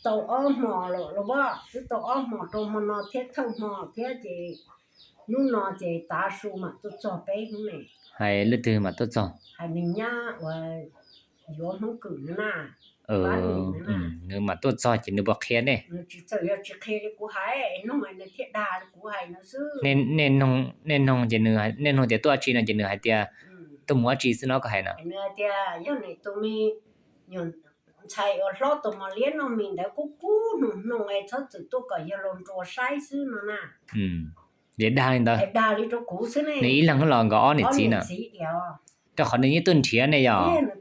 tau ob hmo los los as, twb tau ob hmo rau hmo no thiab thawj hmo thiab ces hnub no ces tav su mam tuaj txog peb hnub ne. Hais leej twg mam tuaj txog? Hais nws nyab uas yuav Hmoob Kwm na. Nws mam tuaj txog ces nws puas qhia nej? Tsis txawm yog tsis qhia li kuv hais, nug nws thiaj dag li kuv hais no xwb. Nej nug ces, nej nug tias tuaj dab tsi no ces nws hais tias tuaj mus dab tsi xwb no koj hais no. Nws hais tias yog nws tus me nyuam ntxhais uas hlob tus mos liab noj mis ntawd kub kub hnoos hnoos es txhob txwm tuaj kom yog los nruas saib xwb no na. Ces dag li ntawd, dag li rau kuv xwb ne. Nws ib leeg los nkawd ob niam txiv na? Rau qhov nws yeej tuaj nrhiav ne yog? Nws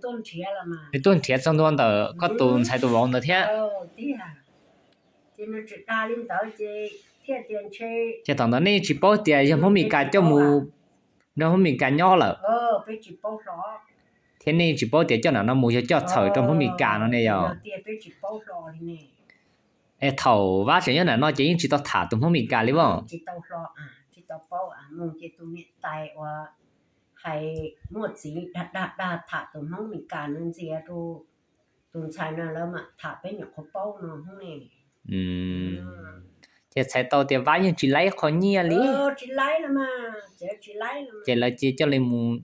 tuaj nrhiav txog ntua ntawm koj tus ntxhais tus vauv ntawd thiab. Ces thaum ntawd nej yeej tsis paub tias yog Hmoob Mes Kas coj mus nrog Hmoob Mes Kas nyob lawm, thiab nej yeej tsis paub tias coj nam no mus yog coj txhawm rau Hmoob Mes Kas no ne yog? Es thaum Vab tseem nyob nam no ces yeej tsis tau tham tus Hmoob Mes Kas li as? Hais muaj txiv dag dag dag tham tus Hmoob Mes Kas no ntxias rau tus ntxhais no lawv mam tham peb nyuam qhuav paub no hnub ne. Ces txhais tau tias Vab yeej tsis laib qhov nyiaj li. Ces lawv cia coj li mus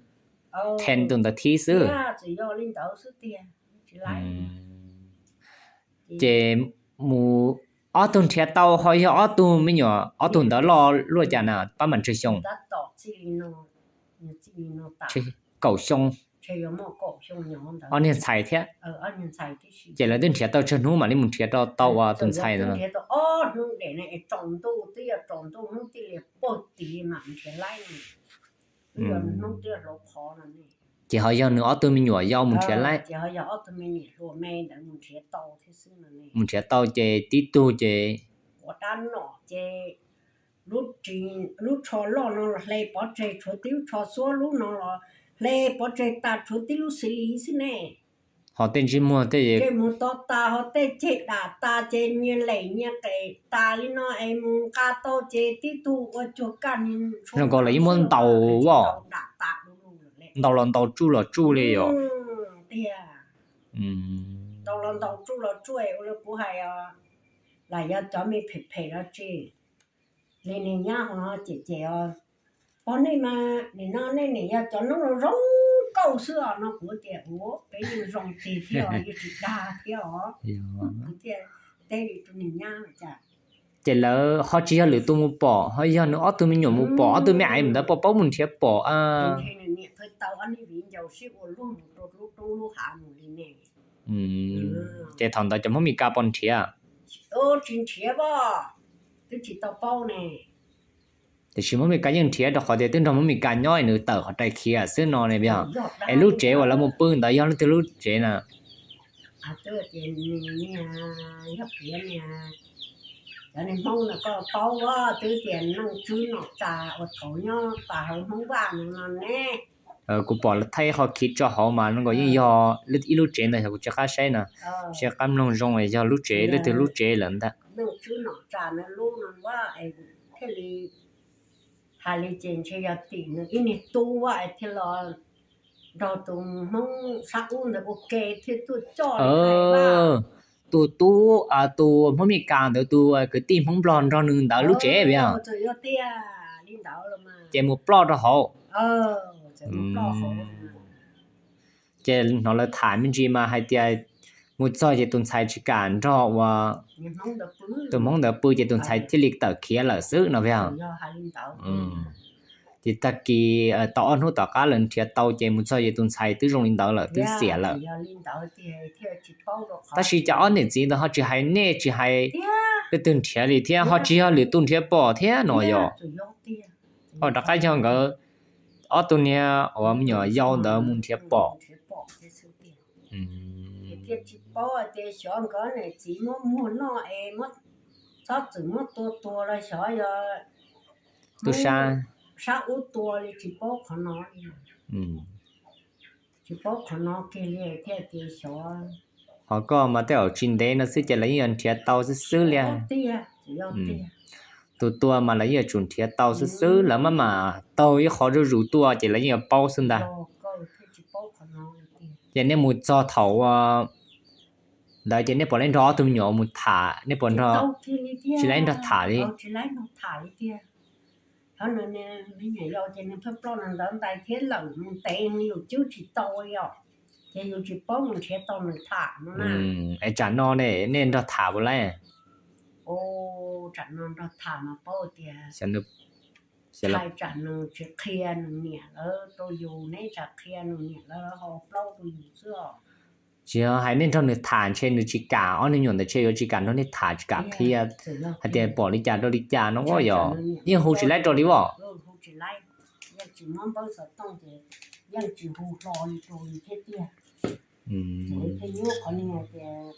then tus ntawd thib xwb. Ces mus ob tug nrhiav tau ho yog ob tug me nyuam, ob tug ntawd loj luaj cas na, pab mam ntshe xyoo? Kaum xyoo. Ob niag ntxhais thiab. Ces lawv twb nrhiav tau tsawg hnub mam li mus nrhiav rau tau ua tus ntxhais ntawd? Ces ho yog nws ob tug me nyuam yau mus nrhiav laib. Mus nrhiav tau ces tib tug ces lub tsho loj no los hle pov tseg tshuav tib lub tsho xuab, lub no los hle pov tseg tas tshuav tib lub xws li xwb ne. Ho tej ntsej muag tej mus to tas, ho tej ceg dam tas ces nyias lem nyias qes tas li no es mus nqa tau ces tib tug ua cuag kaj ni zoo nkaus lawv yeej muab ntaus, ntaus los ntaus tsuj los tsuj li os. Tiag, ntaus los ntaus tsuj los tsuj ua li kuv hais os, lam yog cov me phem phem los tsis li niag nyab ho cem cem os. Pog nej mas nim no nej nim yog cov noob zoo zoo nkauj xwb os no, kuv tias ua peb yeej zoo tig thiab os, yeej tsis dag thiab os. Kuv thiaj teb li rau niag nyab cas. Ces lawv ho tsis yog lwm tus mus pom, ho yog nws ob tug me nyuam mus pom, ob tug me aiv ntawd puas paub mus nrhiav pom? Nws niam pheej tau ob niag viv ncaus sib ua luag mus rau lub roob lub hav mus li ne. Ces thaum ntawd cov Hmoob Mes Kas puas nrhiav? Tsis nrhiav as, twb tsis tau paub ne. Tiam sis Hmoob Mes Kas yeej nrhiav rau qhov tias twb nrog Hmoob Mes Kas nyob es nws tawm qhov rais khiav xwb no ne yog? Es lub tsev uas lawv mus pw ntawd yog leej twg lub tsev na? Yog piav niag, cov niag Hmoob no koj paub as, twb tias neej tswb nom tsa uas thaum nyob tas hauv Hmoob Vaj no ne. Kuv pom lawv thaij qhov khiv tso hauv mas zoo nkaus yeej yog ib lub tsev ntawd, yog kuv tsis qab saib na, tsis qab mloog zoo yog lub tsev, leej twg lub tsev lawm ntag. Neej tswb nom tsa no lub no thiaj li hais li ces ntshe yog tim nws ib niag tub es thiaj los nrog tus Hmoob sab ub ntawd ua ke thiaj tuaj coj. Tus tub, tus Hmoob Mes Kas ntawd tus kwv tij Hmoob Nplog nrog nws ntawd lub tsev yog? Ces mus ploj rau hauv. Ces hnov lawv tham me ntsis mas hais tias mus txog ces tus ntxhais tsis kam nrog ua tus Hmoob ntawd pw ces tus ntxhais thiaj li tawm khiav lawm xwb no yog? Ces tag kis tau ob hnub tom qab lawv nrhiav tau ces mus txog ces tus ntxhais twb zoo li ntawd lawm, twb xiam lawm. Tab sis cas ob niam txiv ntawd ho tsis hais nej tsis hais leej twg nrhiav li thiab, ho tsis yog lwm tus nrhiav pom thiab no yog? Ho rov qab yog nkawd ob tug niag uas me nyuam yau ntawd mus nrhiav pom. Tsis paub tias xyov nkawd niam txiv muab muag noj es txhob txwm muab tua tuag los xyov yog tus sab ub tua li, tsis paub qhov no li. Tsis paub qhov no kiag li thiaj tias xyov. Ho koj mas tej zaum tsis ntev no xwb ces lawv yeej yuav nrhiav tau xwb xwb li. Tus tua mas lawv yeej yuav tsum nrhiav tau xwb xwb, lawv maj mam taug ib qho zuj zus tuaj ces lawv yeej yuav paub xwb ntag. Ces nej mus txog thaum ua Ntawd ces nej puas laib nrog ob tug me nyuam mus tham, nej puas nrog, tsis laib nrog tham li? Tsis laib nrog tham li tiag. Qhov no me nyuam yaus ces nws pheej ploj nws ntawd ntais thiab lawm, mus ntev nws yus cwb tsis tau li os. Ces yus tsis paub mus nrhiav tau nws tham no na. Es tsam no ne nej nrog tham puas laib? Tsam no nrog tham mas paub tias tsam nws tsis qhia nws niam lawv rau yus, neb tsam qhia nws niam lawv ho plaub rau yus xwb os. Tsis yog hais nej nrog nws tham ntshe nws tsis kam, ob niag me nyuam ntawd ntshe yuav tsis kam nrog nej tham, tsis kam qhia hais tias pom li cas rau li cas no as yog? Yeej hu tsis laib rau li as? Yeej tsis muab npawb xov tooj ces yeej tsis hu hlo li rau li thiab tiag. Ces thiaj nyuaj qhov niag tias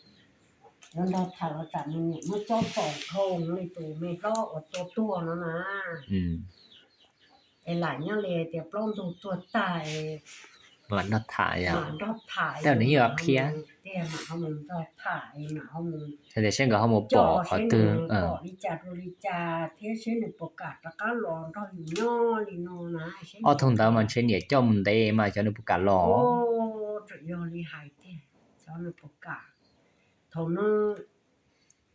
yuav nrog tham los tsam nws niam muab cob txaus dhau li tus me hlob uas tua tuag no na. Es lam nyob li tias plaub ntug tuag tag es mam nrog tham, tej nws yeej qhia, tiag mam ho mus nrog tham es mam ho mus, tias seb nkawd ho mus pom qhov twg, pom li cas rau li cas thiab seb nws puas kam rov qab los nrog yus nyob li no na. Ob tug ntawd mas ntshe niam coj mus ntev mas xyov nws puas kam los. Tseem yog li hais tiag, xyov nws puas kam. Thaum no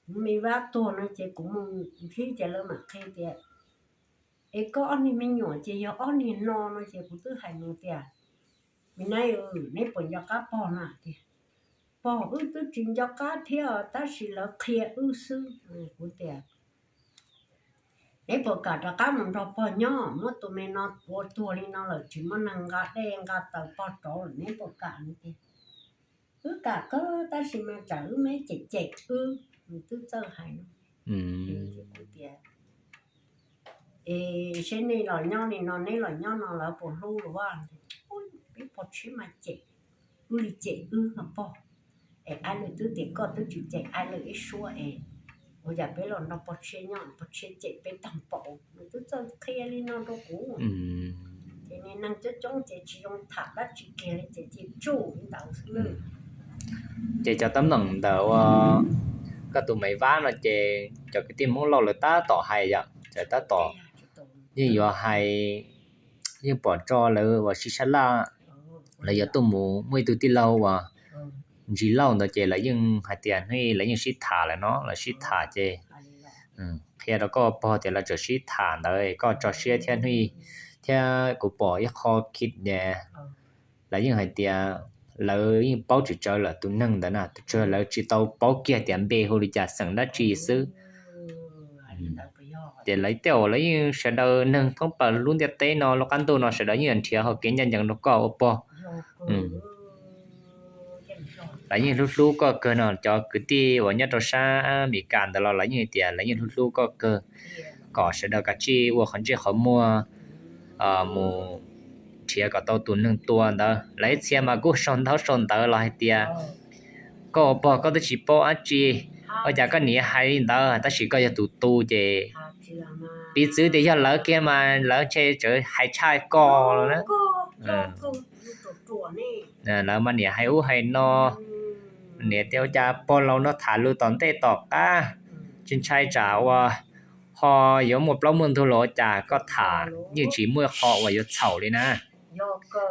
kuv me vab tuag no ces kuv mus ntsib ces lawv mam qhia tias, es koj ob niag me nyuam ces yog ob niag no no ces kuv twb hais nws tias, me nab, neb puas nco qab pog na? Tias, pog wb twb tsis nco qab thiab tab sis lawv qhia wb xwb. Kuv tias, neb puas kam rov qab mus nrog pog nyob? Muab tus me no ua tuag li no lawm tsis muaj neeg nqa dej nqa taws pog rauv lawm, neb puas kam? Nws tias, wb kam kawg tab sis mas tsam wb me cem cem wb. Nws twb txawj hais no. Kuv tias, es seb nej los nyob li no, neb los nyob no lawv puas hlub los? Peb pog tshiab mas cem, wb li cem wb no pog. Es aib lwm twb tias koj twb tsis cem aib lwm ib suab es ua cas peb los nrog pog tshiab nyob pog tshiab cem peb tag npaum? Nws twb txawj qhia li no rau kuv. Ces niag neeg coob coob ces tsis zoo tham dab tsi kiag li ces cia tsuj li ntawd xwb. Ces cov teeb meem ntawm ua koj tus me vab no ces cov kwv tij Hmoob Lauj lawv tab tom hais yom, lawv tab tom yeej yuav hais, yeej pom tso lawv uas sib sab laj, lawv yuav tuaj mus muaj ib tug tij laug uas Ntsis Lauj ntawd ces lawv yeej hais tias hnub ib lawv yeej sib tham lawm no, lawv sib tham ces qhia rau koj pog tias lawv tseem sib tham ntawd, koj tso siab thiab hnub ib, thiab kuv pom ib qho khi lawv yeej hais tias lawv yeej paub tsis tsawv lawm tus neeg ntawd na, tus tsawg lawv tsis tau paub kiag tias npe hu li cas xeem dab tsi xwb. Ces lawv tej uas lawv yeej sawv daws neeg thoob plaws lub ntiaj teb no lub qab ntuj no sawv daws yeej nrhiav hau kev ncaj ncees rau koj ua pog. Lawv yeej hlub hlub koj kawg no, cov kwv tij uas nyob rau sab Amelikas ntawd los lawv yeej hais tias lawv yeej hlub hlub koj kawg, kom sawv daws kav tsij ua qhov ntsej qhov muag mus nrhiav kom tau tus neeg tua ntawd. Lawv ib txhia mas kuj sau ntaub sau ntawv los hais tias koj ua pog koj twb tsis paub dab tsi, ua cas koj niaj hais li ntawd, tab sis koj yog tus tu ces piv txwv tias yog lawv kiag mas lawv ntshe tseem hais tshaj koj los na. Lawv mas niaj hais ub hais no, niaj tias ua cas pog laus no tham lus tom ntej tom qab, tsis ntshai tsam uas ho yuav muaj plaub muaj ntug los ua cas koj tham yeej tsis muaj qho uas yuav txhaum li na.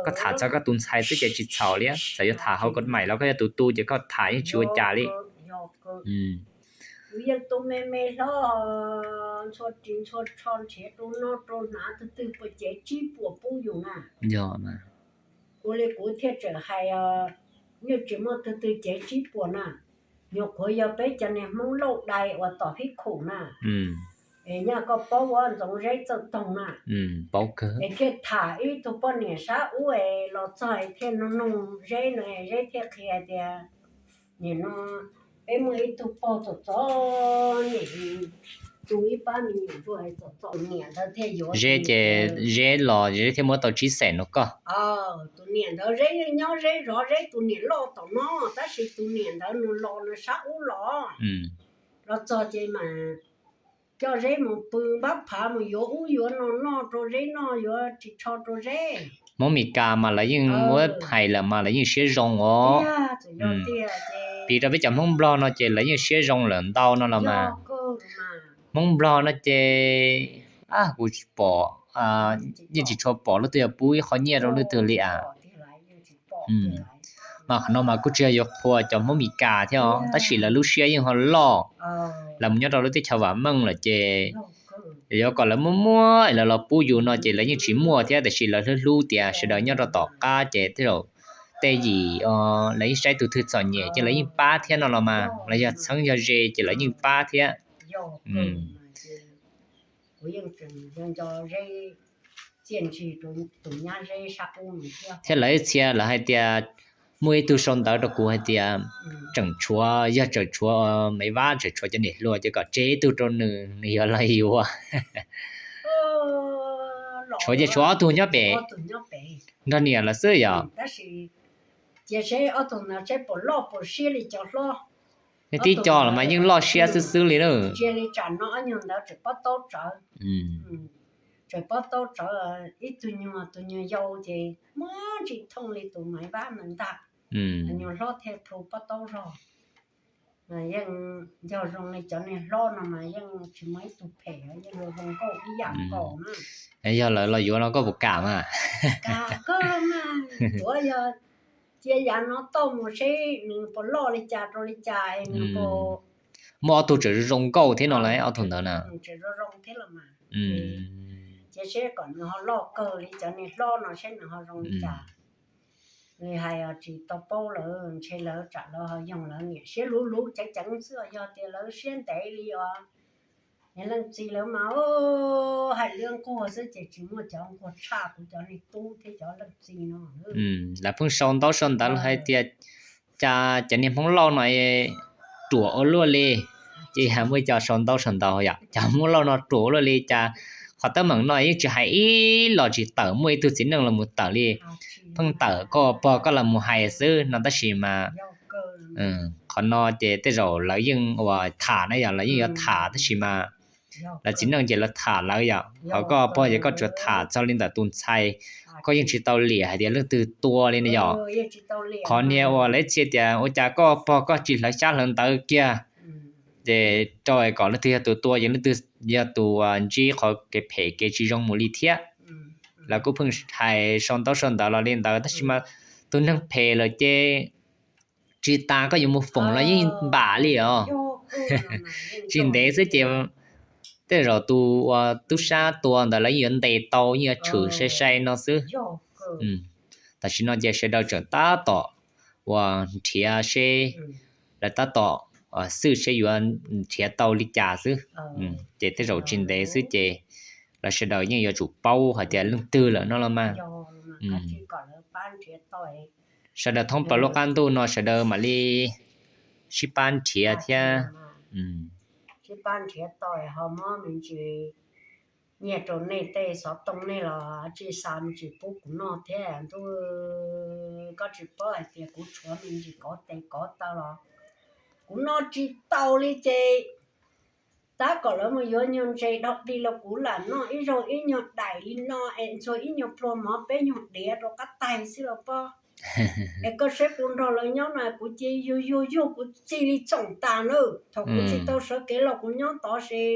Koj tham txog koj tus ntxhais xwb ces tsis txhaum li, txawm yuav tham hauv koj maim los koj yog tus tu ces koj tham yeej tsis ua cas li. Yeej tu me me hlob, ntxhua ris ntxhua tsho nrhiav rau noj rau hnav, twg twg puas cev tsib puas pub yus na. Yog, ua li kuv thiaj tseem hais, yeej tsis muaj twg twg cev tsib puas na. Nyuam qhuav yog peb cov niag Hmoob Lauj dai uas tom fib khum na. Es nyaj koj paub ua Ntxoov Zeb Txawj Toog na, es thiaj tham ib tug poj niam sab ub es los txog thiaj nug nug Zeb no, Zeb thiaj qhia tias, nim no peb muaj ib tug pog txom txom nyem, tu ib pab me nyuam tuaj txom txom nyem ntawd thiaj yuav Zeb ces Zeb los Zeb thiaj muab tau tsib xees rau koj. Tus niam ntawd Zeb yeej nyob Zeb zov Zeb tus niam loj tom no, tab sis tus niam ntawd nws los nws sab ub los, los txog ces mas coj Zeb mus pw npab phav mus yuav ub yuav no noj rau Zeb noj, yuav ris tsho rau Zeb. Hmoob Meskas mas lawv yeej muab hais lawm mas lawv yeej siab zoo os. Piv rau peb cov Hmoob Nplog no ces lawv yeej siab zoo lawm ntau no los mas. Hmoob Nplog no ces kuv tsis pom, yeej tsis tshua pom leej twg yuav pub ib qho nyiaj rau leej twg li as. Mas qhov no mas kuj tsis yog yuav qhuas cov Hmoob Mes Kas thiab os, tab sis lawv lub siab yeej ho loj. Lawv mus nyob rau lub teb chaws vam meej lawm ces yuav kom lawv muaj muab es lawv los pub yus no ces lawv yeej tsis muaj thiab, tiam sis lawv hlub hlub tias sawv daws nyob rau tom qab ces tej zaum tej yim lawv yeej saib tus twg txom nyem ces lawv yeej pab thiab no los mas, los yog txheeb yog ze ces lawv yeej pab thiab. Thiab lawv ib txhia lawv hais tias muaj ib tug sau ntawv rau kuv hais tias tseem tshuav, yog tseem tshuav Maiv Vab, tseem tshuav cov niam hluas ces kom tseg ib tug rau nws, nws yuav los yuav. Tshuav ces tshuav ob tug nyob pem nrog niam lawm xwb yom. Cia seb ob tug ntawd seb puas loj puas siab li cov hlob. Nej tib co los mas yeej loj siab xwb xwb li na. Cia li tsam no ob nyuag ntawd tseem pob taub tsawv, tseem pob taub tsawv, ib tug nyuag, tus nyuag yau ces muaj ntsis thooj li tus Maiv Vab ntawd ntag. Nyuag hlob thiaj plhu pob taub zog. Yeej yog zoo li cov niag hlob no mas yeej tsis muaj ib tug phem, yeej zoo nkauj ib yam nkaus na. Yog lawv los yuav no koj puas kam mas? Kam kawg mas, tuav yog cia yav no toj mus seb nws puas loj li cas rau li cas es nws puas. Muaj ob tug tseem zoo nkauj thiab no las, ob tug ntawd na. Tseem zoo zoo thiab los mas. Cia seb kom nws ho loj kawg li cov niag hlob no seb nws ho zoo li cas. Nws hais tsis tau paub lawm, ntshe lawv tsam lawv ho yoog lawv niam siab luv luv ceev ceev xwb, yog tias lawv siab ntev li os. Niag leej txiv lawv mas hais lawv nquag xwb ces tsis muaj cov nquag tshaj kuv cov niag tub thiab cov leej txiv no. Lawv pheej sau ntaub sau ntawv hais tias cas cov niag Hmoob Lauj no ruam ua luaj li. Ces muaj ib co sau ntaub sau ntawv yom, cov Hmoob Lauj no ruam ua luaj li cas, qhov teeb meem no yeej tsis hais ib los tsis tawm, muaj ib tug txiv neej los mus tawm li, pheej tawm koj pog koj los mus hais xwb no tab sis mas qhov no ces tej zaum lawv yeej ua tham na yom, lawv yeej yuav tham tab sis mas lawv txiv neej ces lawv tham lawv yom, ho koj pog ces koj tsuas tham txog li ntawm tus ntxhais, koj yeej tsis tau liam hais tias leej twg tua li na yom. Qhov niag uas lawv txia tias ua cas koj pog koj tsis hlawv xyab hlawv ntawv kiag, ces rau kom leej twg yog tus tua ces leej twg yog tus ntsib qhov kev phem kev tsis zoo mus li thiab. Lawv kuj pheej hais sau ntaub sau ntawv los li ntawd tab sis mas tus neeg phem lawm ces tsis tas koj yuav mus foom los yeej npam li os. Tsis ntev xwb ces tej zaum tus uas tub sab tua ntawd lawv yeej yuav ntes tau, yeej yuav tshwm sai sai no xwb. Tam sim no ces sawv daws tseem tab tom uas nrhiav seb, lawv tab tom xwj seb yuav nrhiav tau li cas xwb. Ces tej zaum tsis ntev xwb ces lawv sawv daws yeej yuav tsum paub hais tias leej twg lawm no los mas. Sawv daws thoob plaws lub qab ntuj no sawv daws mam li sib pab nrhiav thiab. Sib pab nrhiav tau ho muab me ntsis nyiaj rau nej tej xov tooj nej los tsis xa me ntsis pub kuv noj thiab ntuj. Koj tsis paub hais tias kuv tshuav me ntsis kov tes kov taw los kuv noj tsis tau li ces tab kom lawv mus yuav nyuag ntses dhau plig los kuv lam noj ib zaug ib nyuag daim li no es ntxhua ib nyuag pluag mov peb nyuag diav rau qab tais xwb los pob. Es koj saib kuv nrog lawv nyob no kuv cia yuag yuag yuag kuv cia li txoom tas na. Thaum kuv tsis tau sawv kev los kuv nyob tod ces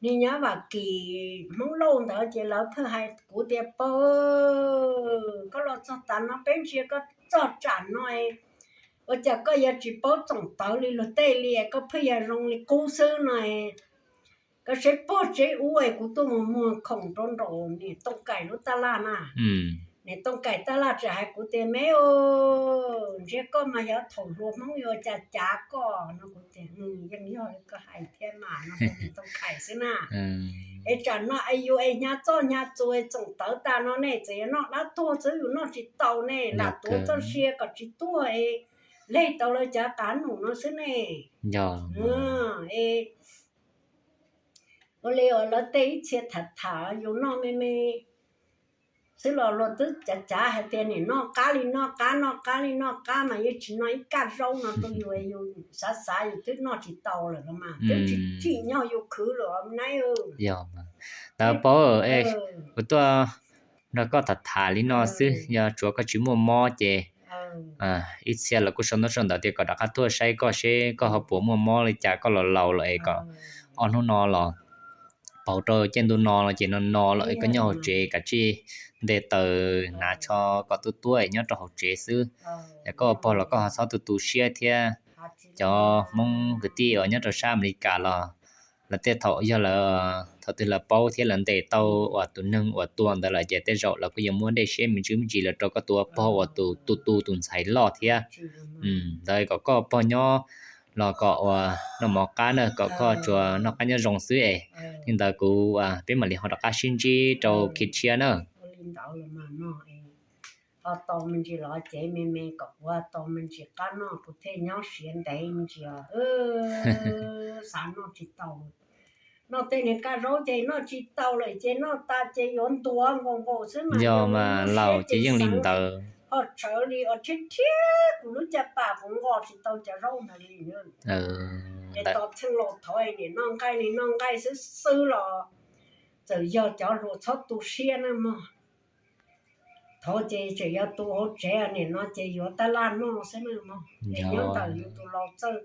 niag nyab Vam Kim Hmoob Lauj ntawd ces lawv pheej hais kuv tias, Pog, koj los txog tas no peb ntsia koj txog tsam no ua cas koj yuav tsis paub txoom tawv li luag tej li, koj pheej yog zoo li qub xwb no. Koj saib pog tseb ub es kuv tuaj mus muag khoom rau nraum niam Tooj Kaim lub taj laj na. Niam Tooj Kaim taj laj tseem hais kuv tias, Me, ntsia koj mas yog thaum hluas Hmoob yuav cas cav koj no. Kuv tias, Yeej yog li koj hais thiab mas no, niam Tooj Kaim xwb na. Es tsam no es yus es hnyav txoj hnyav txuas txoom tawv tas no ne, txawm yog noj dab tuag xwb yus noj tsis tau ne, lam tuav txoj sia kom tsis tuag es leg tau lawv cov qab num no xwb ne. Ua li lawv tej ib txhia tham tham yus noj me me xwb los luag twb cav cav hais tias nim noj qab li noj qab, noj qab li noj qab mas yeej tsis noj ib kaj zaub no rau yus, yus xav xav yus twb noj tsis tau lawm no mas twb tsis tsim nyog yus khwv lawm na. Ntawd paub, kuv tuaj nrog koj tham tham li no xwb, yog tsuav koj tsis muaj mob ces ib txhia los kuj sau ntaub sau ntawv tias kom rov qab tuaj saib koj seb koj ho puas muaj mob li cas, koj los laus lawm es kom ob hnub no los pauv rau caij ntuj no no ces no no lawm, koj nyob hauv tsev kav tsij nte taws hnav tsho kom tuab tuab nyob rau hauv tsev xwb. Yog koj ua pog los koj ho txhob tu tu siab thiab. Cov Hmoob kwv tij uas nyob rau sab Amelikas los lawv tej thaum yog lawv, thaum twg lawv paub thiab lawv ntes tau uas tus neeg uas tua ntawd lawm ces tej zaum lawv kuj yuav muab dej siab me ntsis me ntsis los rau koj tus ua pog uas tus tu tu tus ntxhais loj thiab. Ntawd kom koj pog nyob los kom uas noj mov qab na, kom koj tsuas noj qab nyob zoo xwb es. Li ntawd kuv, peb mam li ho rov qab sib ntsib rau khib tshiab na. Ho tau me ntsis los cev me me kom kuv tau me ntsis qab noj kuv thiaj nyob siav ntev me ntsis. Xav noj tsis tau, noj tej niag kab zaub ces noj tsis tau lawm ces noj tas ces yuav ntuav nkaus nkaus xwb mas. Yog mas laus ces yeej li ntawd. Ho tshawv li uas thiab thiab kuv lub caj pas kuv nqos tsis tau cov zaub ntawd li. Ces tos txheej laus thov niam noj nqaij li noj nqaij xwb xwb los txawm yog cov hluas txhob tu siab na mog. Thov ces tseem yog tu hauv tsev, nim no ces yuav tab laj noj xwb na mog. Es nyob ntawm yus tus laus txawj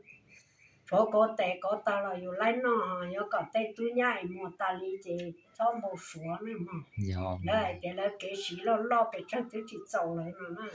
tshuav kauv tes kauv taw los yus laib noj, yuav kom tej tub nyab es muag tas li ces txhob npau suav na mog. Lawv hais tias lawv kev siv loj loj pes tsawg twb tsis txaus lawv no na.